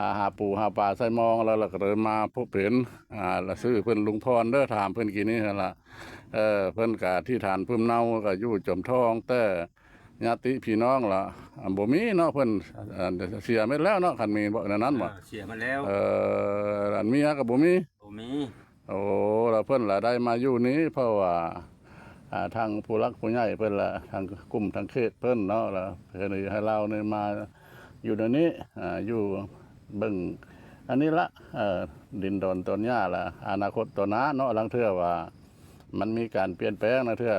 ຫາ ຫາປູຫາປາໃສ່ມອງ ແລ້ວ ແລ້ວກໍເລີຍມາພົບເຫັນ ອ່າ ລະຊື່ເພິ່ນລຸງພອນເດີ ຖາມເພິ່ນກີ້ນີ້ຫັ້ນລະ. ເອີ ເພິ່ນກະທີ່ຖານພູມເນົາ ກະຢູ່ຈອມທອງ ແຕ່ຍາດຕິພີ່ນ້ອງລະ ອ່າ ບໍ່ມີເນາະ ເພິ່ນ ອ່າ ເສຍໝົດແລ້ວເນາະ ຄັນມີບໍ່ແນວນັ້ນບໍ່? ເອີ ເສຍໝົດແລ້ວ ເອີ ອັນເມຍກໍບໍ່ມີ ບໍ່ມີ. ໂອ້ ລະເພິ່ນລະໄດ້ມາຢູ່ນີ້ ເພາະວ່າ ອ່າ ທາງຜູ້ຫຼັກຜູ້ໃຫຍ່ເພິ່ນລະ ທາງກຸ່ມທາງເຂດເພິ່ນເນາະ ລະເພິ່ນໃຫ້ລາວນີ້ມາຢູ່ໃນນີ້ ອ່າ ຢູ່ເບິ່ງອັນນີ້ລະ ເອີ ດິນດອນຕອນຫຍ້າລະ ອະນາຄົດຕໍ່ໜ້າເນາະ ລາງເທື່ອວ່າມັນມີການປ່ຽນແປງ ລາງເທື່ອ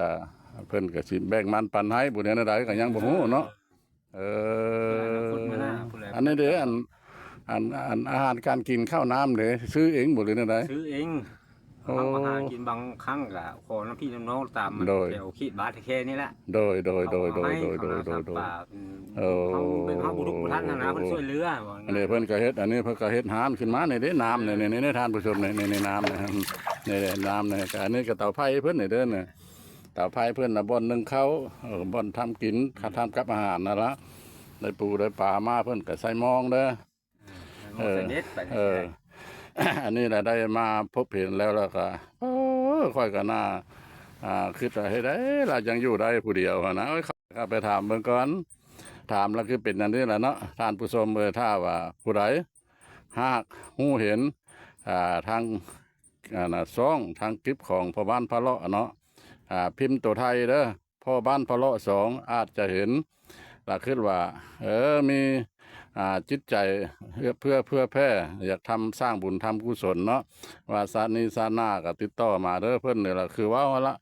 ເພິ່ນກໍຊິແບ່ງມັນປັນໃຫ້ ບໍ່ແນວໃດກໍຍັງບໍ່ຮູ້ເນາະ. ເອີ ອັນນີ້ເດ້ ອັນ ອັນ ອັນອາຫານການກິນ ເຂົ້ານ້ຳເດ້ ຊື້ເອງບໍ່ ຫຼືແນວໃດ? ຊື້ເອງ. ໂອ້ ເຮົາມາຫາກິນບາງຄັ້ງກະຂໍນຳພີ່ນຳນ້ອງຕາມ ໂດຍ ແຖວເຂດບ້ານແທ້ໆນີ້ແຫຼະ. ໂດຍ ໂດຍ ໂດຍ ໂດຍ ໂດຍ ໂດຍ ໂດຍ ໂດຍ ເຮົາ ເຮົາບໍ່ລຸກບໍ່ທັນຫັ້ນນະ ເພິ່ນຊ່ວຍເຫຼືອວ່າ. ອັນນີ້ເພິ່ນກໍເຮັດ ອັນນີ້ເພິ່ນກໍເຮັດຮ້ານຂຶ້ນມານີ້ເດ້ ນ້ຳນີ້ ນີ້ ນີ້ ທ່ານຜູ້ຊົມ ນີ້ ນີ້ ນີ້ ນ້ຳນີ້ ນີ້ເດ້ ນ້ຳນີ້ ກະອັນນີ້ກໍເຕົາໄຟເພິ່ນນີ້ເດີ ນີ້ ເຕົາໄຟເພິ່ນນະ ບ່ອນໜຶ້ງເຂົ້າ ເອີ ບ່ອນທຳກິນ ທຳກັບອາຫານນັ້ນລະ ໄດ້ປູໄດ້ປາມາ ເພິ່ນກໍໃສ່ມອງເດີ. ເອີ ເອີ ອັນນີ້ລະໄດ້ມາພົບເຫັນແລ້ວ ແລ້ວກໍ ເອີ ຂ້ອຍກໍໜ້າ ອ່າ ຄິດວ່າເຮັດໃດລະຍັງຢູ່ໄດ້ຜູ້ດຽວຫັ້ນນະ. ໂອ້ຍ ຂ້າໄປຖາມເບິ່ງກ່ອນ ຖາມລະຄືເປັນອັນນີ້ລະເນາະ ທ່ານຜູ້ຊົມເອີຍ. ຖ້າວ່າຜູ້ໃດຫາກຮູ້ເຫັນ ອ່າ ທາງ ອັນນ່າ ຊ່ອງທາງຄລິບຂອງພໍ່ບ້ານພາເລາະເນາະ ອ່າ ພິມໂຕໄທເດີ ພໍ່ບ້ານພາເລາະສອງ ອາດຈະເຫັນ ລະຄິດວ່າ ເອີ ມີ ອ່າ ຈິດໃຈເອື້ອເຟື້ອເຜື່ອແຜ່ ຢາກທຳ ສ້າງບຸນທຳກຸສົນເນາະ ວ່າຊາດນີ້ຊາດໜ້າກໍຕິດຕໍ່ມາເດີ. ເພິ່ນນີ້ລະຄືເວົ້າຫັ້ນລະ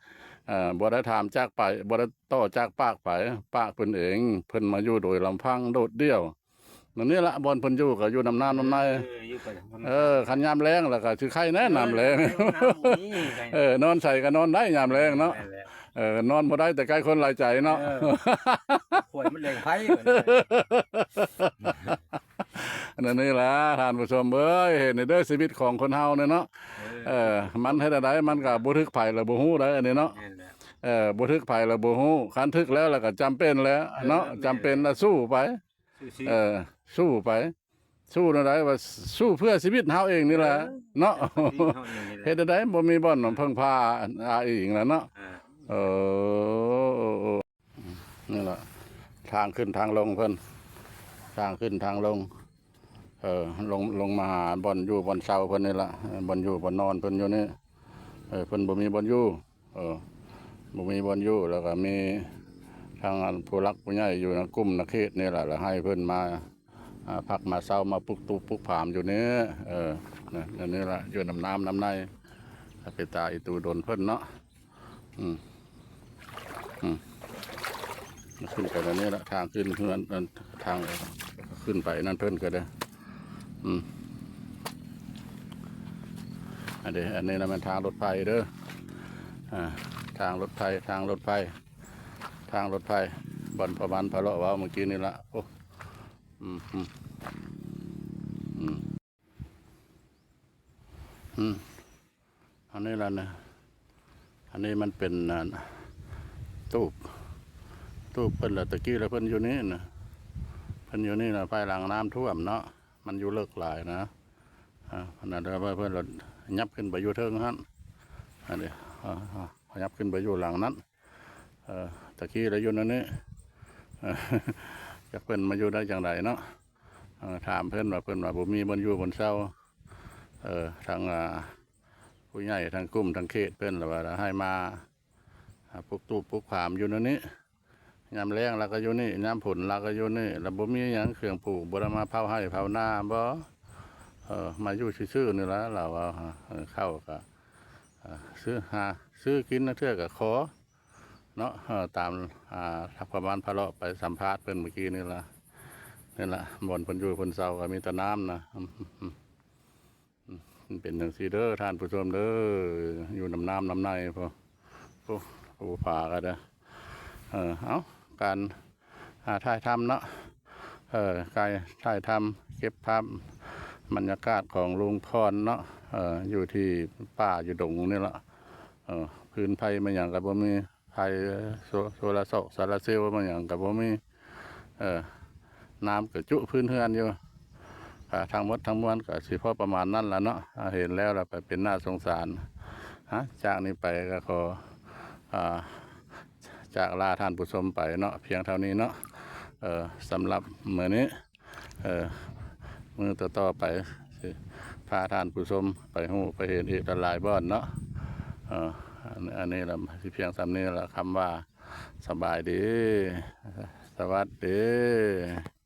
ເອີ ບໍ່ໄດ້ຖາມຈາກໄປ ບໍ່ໄດ້ຕໍ່ຈາກປາກໄປ ປາກເພິ່ນເອງ ເພິ່ນມາຢູ່ໂດຍລຳພັງໂດດດ່ຽວ. ນັ້ນນີ້ລະ ບ່ອນເພິ່ນຢູ່ກໍຢູ່ນຳນ້ຳນຳໃນ ເອີ ຢູ່ໄປນຳ ເອີ ຄັນຍາມແລ້ງລະກໍຊິໄຄແດ່ ເອີ ນ້ຳແລ້ງ ເອີ ນ້ຳບໍ່ມີ ເອີ ນອນໃສກໍນອນໄດ້ຍາມແລ້ງເນາະ ແມ່ນແລ້ວ ເອີ ນອນບໍ່ໄດ້ແຕ່ໃກ້ຄົນຫຼາຍໃຈເນາະ ເອີ ຂ້ອຍມັນແລ້ງໄຟ ອັນນັ້ນນີ້ລະ ທ່ານຜູ້ຊົມເອີຍ ເຫັນເດີຊີວິດຂອງຄົນເຮົານີ້ເນາະ ເອີ ເອີ ມັນເຮັດແນວໃດ ມັນກໍບໍ່ຖືກໃຜລະບໍ່ຮູ້ໄດ໋ ອັນນີ້ເນາະ ແມ່ນແລ້ວ ເອີ ບໍ່ຖືກໃຜລະບໍ່ຮູ້ ຄັນຖືກແລ້ວລະກໍຈຳເປັນແລ້ວເນາະ ເອີ ແມ່ນແລ້ວ ຈຳເປັນລະສູ້ໄປ ສູ້ໆ ເອີ ສູ້ໄປ ສູ້ແນວໃດວ່າ ສູ້ເພື່ອຊີວິດເຮົາເອງນີ້ແຫຼະ ເອີ ເນາະ ເພື່ອຊີວິດເຮົາເອງນີ້ແຫຼະ ເຮັດແນວໃດ ບໍ່ມີບ່ອນເພິ່ງພາອາອີງແລ້ວເນາະ ເອີ ເອີ ເອີ ເອີ ນີ້ລະ ທາງຂຶ້ນທາງລົງເພິ່ນ ທາງຂຶ້ນທາງລົງ ເອີ ລົງ ລົງມາຫາບ່ອນຢູ່ບ່ອນເຊົາເພິ່ນນີ້ລະ ເອີ ບ່ອນຢູ່ບ່ອນນອນເພິ່ນຢູ່ນີ້ ເອີ ເພິ່ນບໍ່ມີບ່ອນຢູ່ ເອີ ບໍ່ມີບ່ອນຢູ່ ແລ້ວກໍມີທາງ ອັນ ຜູ້ຫຼັກຜູ້ໃຫຍ່ຢູ່ໃນກຸ່ມໃນເຂດນີ້ລະ ລະໃຫ້ເພິ່ນມາ ອ່າ ພັກມາເຊົາ ມາປຸກຕູບປຸກຜາມຢູ່ນີ້ ເອີ ນີ້ລະ ຢູ່ນຳນ້ຳນຳໃນ ເປັນຕາອີຕູດົນເພິ່ນເນາະ ອືມ ອືມ ຂຶ້ນໄປແນວນີ້ລະ ທາງຂຶ້ນເຮືອນ ທາງຂຶ້ນໄປນັ້ນເພິ່ນກໍໄດ້ ອືມ ອັນນີ້ ອັນນີ້ລະແມ່ນທາງລົດໄຟເດີ ອ່າ ທາງລົດໄຟ ທາງລົດໄຟ ທາງລົດໄຟ ບ່ອນພໍ່ບ້ານພາເລາະເວົ້າມື້ກີ້ນີ້ລະ ໂອ້ ອືມ ອືມ ອືມ ອືມ ອັນນີ້ລະນະ ອັນນີ້ມັນເປັນ ອ່າ ຕູບ ຕູບເພິ່ນລະ ແຕ່ກີ້ລະເພິ່ນຢູ່ນີ້ນະ ເພິ່ນຢູ່ນີ້ນະ ພາຍຫຼັງນ້ຳຖ້ວມເນາະ ມັນຢູ່ເລິກຫຼາຍນະ ອ່າ ອັນນັ້ນລະເພິ່ນລະຫຍັບຂຶ້ນໄປຢູ່ເທິງຫັ້ນ ອັນນີ້ ອ່າ ຂະຫຍັບຂຶ້ນໄປຢູ່ຫຼັງນັ້ນ ເອີ ຕະກີ້ລະຢູ່ນັ້ນນີ້ ເອີ ຈັກເພິ່ນມາຢູ່ໄດ້ຈັ່ງໃດເນາະ ເອີ ຖາມເພິ່ນວ່າ ເພິ່ນວ່າບໍ່ມີບ່ອນຢູ່ບ່ອນເຊົາ ເອີ ທາງ ອ່າ ຜູ້ໃຫຍ່ທາງກຸ່ມທາງເຂດເພິ່ນລະວ່າໃຫ້ມາ ອ່າ ປຸກຕູບປຸກຜາມຢູ່ນັ້ນນີ້ ຍາມແລ້ງລະກໍຢູ່ນີ້ ຍາມຝົນລະກໍຢູ່ນີ້ ລະບໍ່ມີຫຍັງເຄື່ອງປູກ ບໍ່ໄດ້ມາເຜົາໄຮ່ເຜົານາບໍ ເອີ ມາຢູ່ຊື່ໆນີ້ລະ ລາວວ່າ ເອີ ເຂົ້າກະ ຊື້ຫາ ຊື້ກິນລາງເທື່ອກໍຂໍເນາະ ເອີ ຕາມ ອ່າ ປະມານພາເລາະໄປສຳພາດເພິ່ນມື້ກີ້ນີ້ລະ ນີ້ລະ ບ່ອນເພິ່ນຢູ່ເພິ່ນເຊົາກໍມີແຕ່ນ້ຳນະ ອືມ ມັນເປັນຈັ່ງຊີ້ເດີທ່ານຜູ້ຊົມເດີ ຢູ່ນຳນ້ຳນຳໃນພຸ້ນ ໂອ້ ຜູ້ພາກໍໄດ້ ເອີ ເອົາ ການ ອ່າ ຖ່າຍທຳເນາະ ເອີ ກາຍຖ່າຍທຳເກັບພາບບັນຍາກາດຂອງລຸງພອນເນາະ ເອີ ຢູ່ທີ່ປ່າຢູ່ດົງນີ້ລະ ເອີ ຟືນໄຟມາຫຍັງກໍບໍ່ມີ ໄຟໂຊ ໂຊລາເຊວ ໂຊລາເຊວມາຫຍັງກໍບໍ່ມີ ເອີ ນ້ຳກໍຈຸພື້ນເຮືອນຢູ່ ກະທັງໝົດທັງມວນກະຊິພໍປະມານນັ້ນລະເນາະ ເຫັນແລ້ວລະກະເປັນໜ້າສົງສານ. ຮະ ຈາກນີ້ໄປກະຂໍ ອາ ຈາກລາທ່ານຜູ້ຊົມໄປເນາະ ພຽງເທົ່ານີ້ເນາະ. ເອີ ສຳລັບມື້ນີ້ ເອີ ມື້ຕໍ່ໆໄປຊິພາທ່ານຜູ້ຊົມໄປຮູ້ໄປເຫັນອີກຫຼາຍໆບ່ອນເນາະ. ເອີ ອັນ ອັນນີ້ລະ ຊິພຽງສ່ຳນີ້ລະ ຄຳວ່າ ສະບາຍດີ ສະຫວັດດີ.